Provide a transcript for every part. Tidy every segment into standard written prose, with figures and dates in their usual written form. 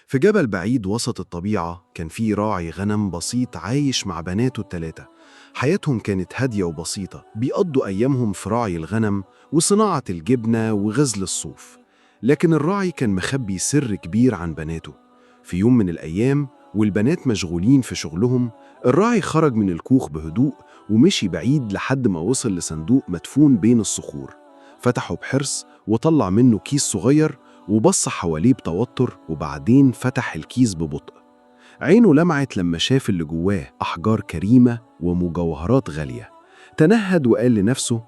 في جبل بعيد وسط الطبيعة كان في راعي غنم بسيط عايش مع بناته الثلاثة. حياتهم كانت هادية وبسيطة، بيقضوا أيامهم في رعي الغنم وصناعة الجبنة وغزل الصوف. لكن الراعي كان مخبي سر كبير عن بناته. في يوم من الأيام والبنات مشغولين في شغلهم، الراعي خرج من الكوخ بهدوء ومشي بعيد لحد ما وصل لصندوق مدفون بين الصخور. فتحه بحرص وطلع منه كيس صغير وبص حواليه بتوتر، وبعدين فتح الكيس ببطء. عينه لمعت لما شاف اللي جواه، أحجار كريمة ومجوهرات غالية. تنهد وقال لنفسه: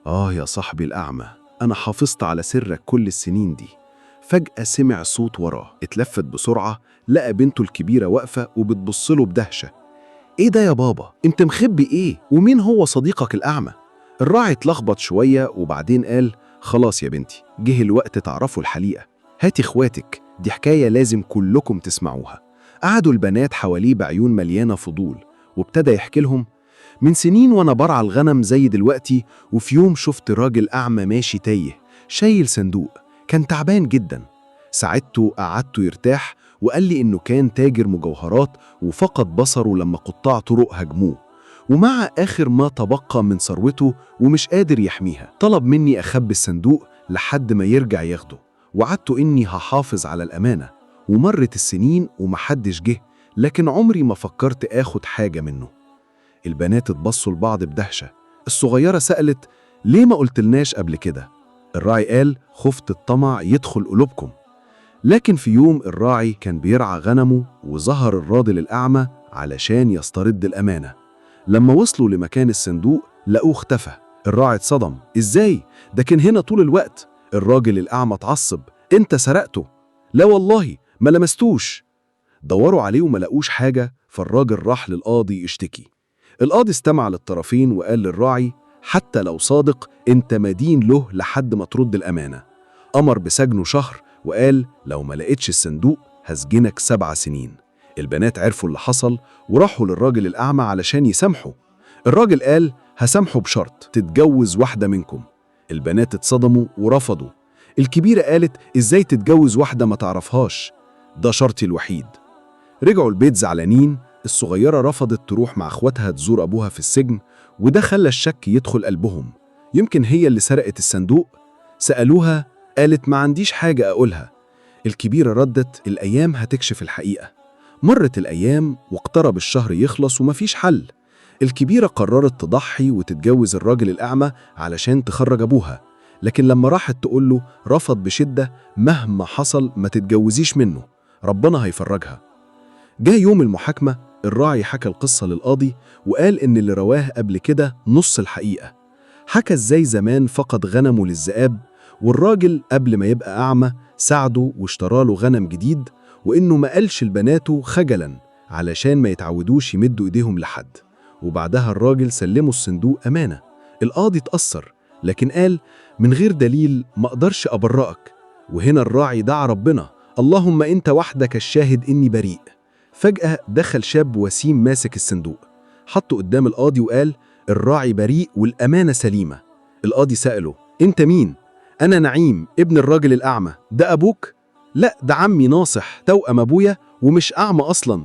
آه يا صاحبي الأعمى، أنا حافظت على سرك كل السنين دي. فجأة سمع صوت وراه، اتلفت بسرعة، لقى بنته الكبيرة واقفة وبتبصله بدهشة. إيه ده يا بابا؟ أنت مخبي إيه؟ ومين هو صديقك الأعمى؟ الراعي اتلخبط شوية وبعدين قال: خلاص يا بنتي، جه الوقت تعرفوا الحقيقة. هاتي اخواتك، دي حكاية لازم كلكم تسمعوها. قعدوا البنات حواليه بعيون مليانة فضول، وابتدى يحكي لهم: من سنين وأنا برعى الغنم زي دلوقتي، وفي يوم شفت راجل أعمى ماشي تايه شايل صندوق، كان تعبان جدا. ساعدته قعدته يرتاح، وقال لي إنه كان تاجر مجوهرات وفقد بصره لما قطاع طرق هاجموه، ومع آخر ما تبقى من ثروته ومش قادر يحميها. طلب مني أخبي الصندوق لحد ما يرجع ياخده، وعدته إني هحافظ على الأمانة. ومرت السنين ومحدش جه، لكن عمري ما فكرت آخد حاجة منه. البنات اتبصوا لبعض بدهشة. الصغيرة سألت: ليه ما قلتلناش قبل كده؟ الراعي قال: خفت الطمع يدخل قلوبكم. لكن في يوم الراعي كان بيرعى غنمه، وظهر الراجل الأعمى علشان يسترد الأمانة. لما وصلوا لمكان الصندوق لقوه اختفى. الراعي اتصدم: إزاي؟ ده كان هنا طول الوقت. الراجل الأعمى اتعصب: أنت سرقته. لا والله، ما لمستوش. دوروا عليه وما لقوش حاجة، فالراجل راح للقاضي يشتكي. القاضي استمع للطرفين وقال للراعي: حتى لو صادق انت مدين له لحد ما ترد الأمانة. أمر بسجنه شهر وقال: لو ما لقيتش الصندوق هسجنك 7 سنين. البنات عرفوا اللي حصل وراحوا للراجل الأعمى علشان يسامحوا. الراجل قال: هسامحه بشرط تتجوز واحدة منكم. البنات اتصدموا ورفضوا. الكبيرة قالت: إزاي تتجوز واحدة ما تعرفهاش؟ ده شرطي الوحيد. رجعوا البيت زعلانين. الصغيرة رفضت تروح مع اخواتها تزور أبوها في السجن، وده خلى الشك يدخل قلبهم، يمكن هي اللي سرقت الصندوق. سألوها، قالت: ما عنديش حاجة أقولها. الكبيرة ردت: الأيام هتكشف الحقيقة. مرت الأيام واقترب الشهر يخلص ومفيش حل. الكبيرة قررت تضحي وتتجوز الراجل الأعمى علشان تخرج أبوها، لكن لما راحت تقوله رفض بشدة: مهما حصل ما تتجوزيش منه، ربنا هيفرجها. جاء يوم المحاكمة، الراعي حكى القصة للقاضي وقال إن اللي رواه قبل كده نص الحقيقة. حكى إزاي زمان فقد غنمه للذئاب، والراجل قبل ما يبقى أعمى ساعده واشتراله غنم جديد، وإنه ما قالش لبناته خجلا علشان ما يتعودوش يمدوا إيديهم لحد. وبعدها الراجل سلمه الصندوق أمانة. القاضي اتأثر، لكن قال: من غير دليل ما أقدرش أبرأك. وهنا الراعي دعا ربنا: اللهم أنت وحدك الشاهد إني بريء. فجأة دخل شاب وسيم ماسك الصندوق، حطه قدام القاضي وقال: الراعي بريء والأمانة سليمة. القاضي سأله: أنت مين؟ أنا نعيم ابن الراجل الأعمى. ده أبوك؟ لا، ده عمي ناصح توأم أبويا ومش أعمى أصلا.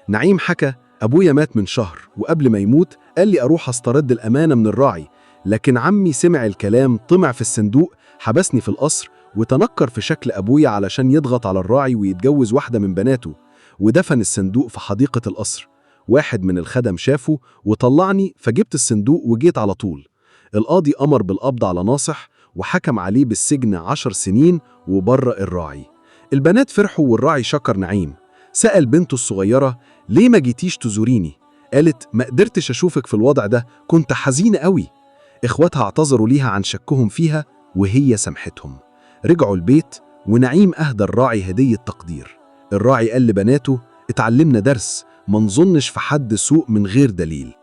نعيم حكى: أبويا مات من شهر، وقبل ما يموت قال لي أروح أسترد الأمانة من الراعي، لكن عمي سمع الكلام، طمع في الصندوق، حبسني في القصر وتنكر في شكل أبويا علشان يضغط على الراعي ويتجوز واحدة من بناته، ودفن الصندوق في حديقة القصر. واحد من الخدم شافه وطلعني، فجبت الصندوق وجيت على طول. القاضي أمر بالقبض على ناصح وحكم عليه بالسجن 10 سنين وبرأ الراعي. البنات فرحوا والراعي شكر نعيم. سأل بنته الصغيرة: ليه ما جيتيش تزوريني؟ قالت: ما قدرتش أشوفك في الوضع ده، كنت حزينة قوي. إخواتها اعتذروا ليها عن شكهم فيها وهي سامحتهم. رجعوا البيت ونعيم أهدى الراعي هدية تقدير. الراعي قال لبناته: اتعلمنا درس، ما نظنش في حد سوء من غير دليل.